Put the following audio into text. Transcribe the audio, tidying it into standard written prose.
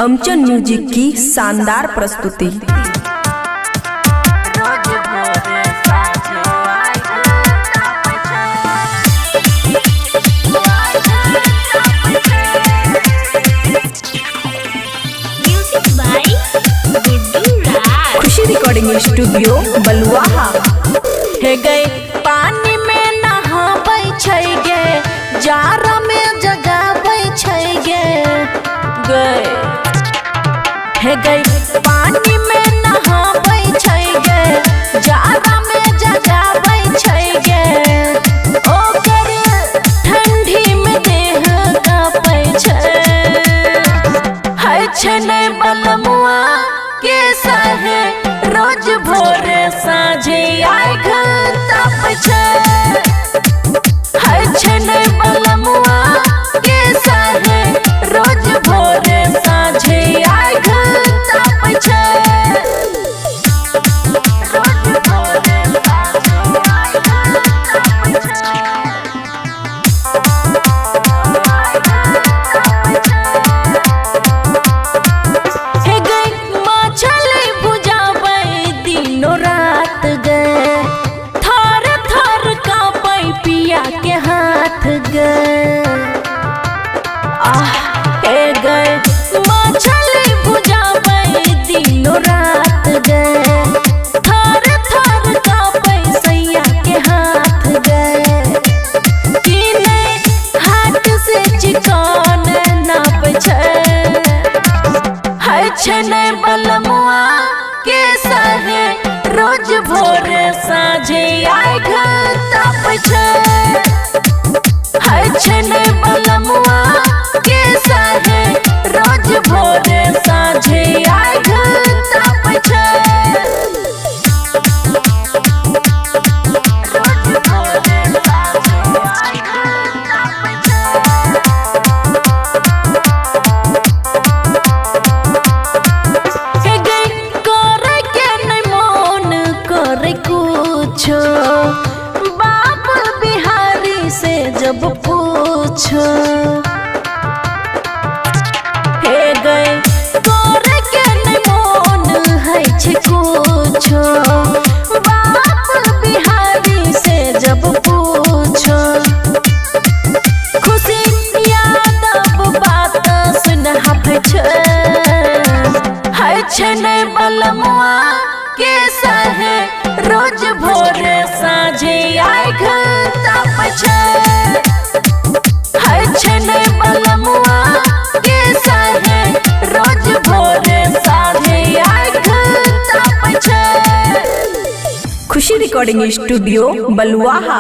अमचन music की शानदार प्रस्तुति। Music by Guddu Raj. Khushi recording studio Baluaha. हे गए पानी में नहाबै छै गे, जाड़ा में जगाबै छै गे। गए हे गए पानी में नहाबै छै गे, जाड़ा में जगाबै छै गे। ओकर ठंडी में देह कांपै छै। है छै नै बलमुआ के साहे, रोज भोरे साँझे आइ तापै छै। है छै नै बलमुआ के साहे, रोज भोरे साँझे आइ तापै छै। रोज भोरे साँझे आइ तापै छै। हे गई मछली भुजाबै दिनो रात गे, थर थर कांपै पिया के हाथ गे। आह हे गई मछली भुजाबै दिनो रात गे, थर थर कांपै सैया के हाथ गे। किने हाथ से चिकन नापै छै। है छै नै बलमुआ के साहे, रोज भोरे साँझे आइ तापै छै। है छै नै बलमुआ के साहे, रोज भोरे साँझे आइ तापै छै। रोज भोरे साँझे आइ तापै छै। हे गई करे के नै मोन करे कुछो, बाप बिहारी से जब पूछो। हे गई करे के नै मोन है छै कुछो, बाप बिहारी से जब पूछो। खुशी यादव बात सुन हाफै छै। है छै नै बलमुआ के साहे, रोज भोरे साँझे आइ तापै छै। है छै नै बलमुआ के साहे, रोज भोरे साँझे आइ तापै छै। खुशी रिकॉर्डिंग स्टूडियो बलुआहा।